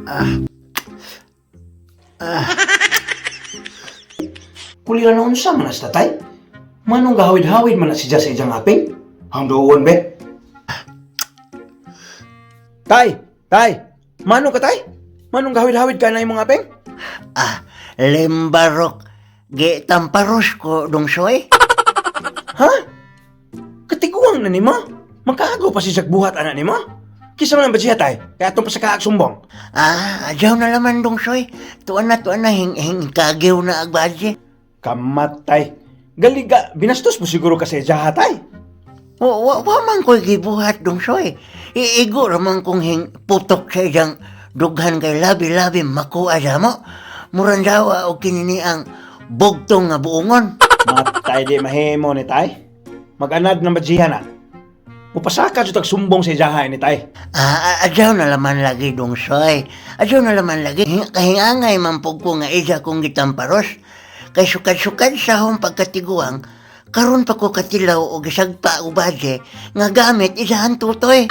Ah. Ah. Kulira na unsa man na tay? Manong gahawid-hawid man na siya sa iyang aping? Hangdoon be. Tay, tay, manong ka tay? Manong gahawid-hawid ka na imong aping? Ah, limbarok. Gi tamparos ko dong soy. Ha? Katiguang na nimo? Magkaago pa si buhat ana nimo? Kisa man ang bajiha tay, kaya atong pasakaag sumbong. Ah, adyaw na laman dong soy. Tuan na hing hing kagiw na agbaje. Kamatay. Galiga, binastos mo siguro kasi jaha tay. Wa wa, wa man ko'y gibuhat dong soy. Iigo raman kong hing putok sa iyang dughan kay labi-labi makuha sa mo. Murang dawa o kinini ang bugtong nga buongon. Matay di mahimo ni tay. Mag-anad ng bajiha na. Mupasaka jud tag sumbong sa jaha ni tay. Ah, adyaw na laman lagi dong soy. Adyaw na laman lagi. Kahingangay man pug ko nga isa kong gitamparos. Kay sukad-sukad sa akong pagkatiguang, karon pa ko katilaw o gisagpa o badye nga gamit isahan tutoy.